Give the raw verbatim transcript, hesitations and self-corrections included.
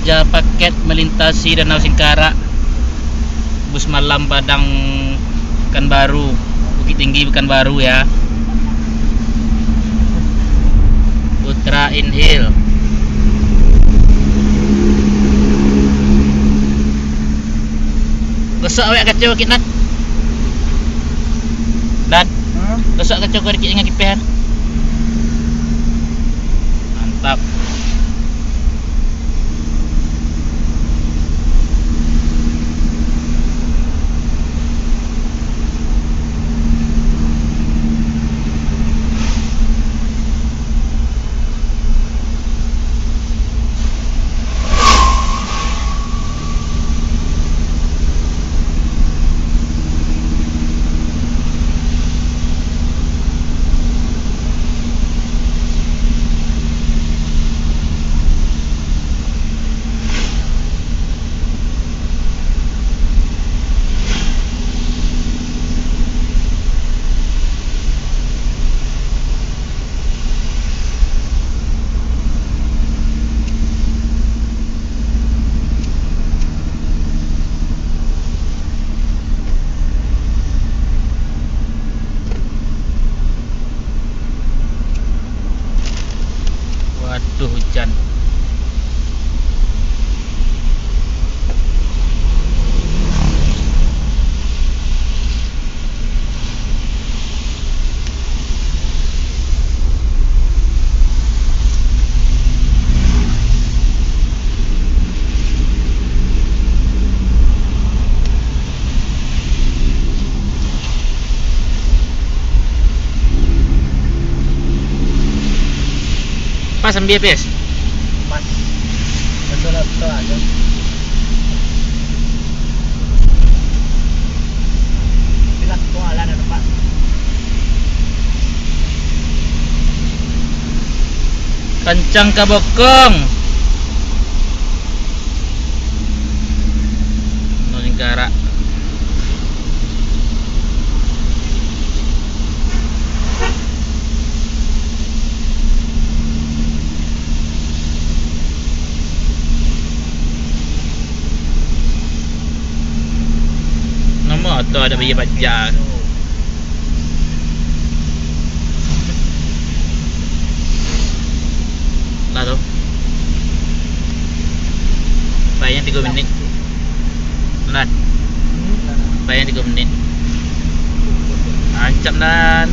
Paket melintasi Danau Singkarak, bus malam Padang Pekanbaru, Bukittinggi Pekanbaru, ya. Putra Inhil. Gosok awak kaco kik, Nan. Dan. Hah? Gosok kaco kau dikit dengan kipeh, Nan. Mantap. Waduh, hujan. Pas ambil, Pis. Pas. Betul lah, betul aja. Itulah, tuh alah dah nampak. Kancang ka bokong. Nol garak. Nomor tu ada bagi baca. Lah tu. Payah tigo minit. Lat. Payah tigo minit. Ancam, Dan.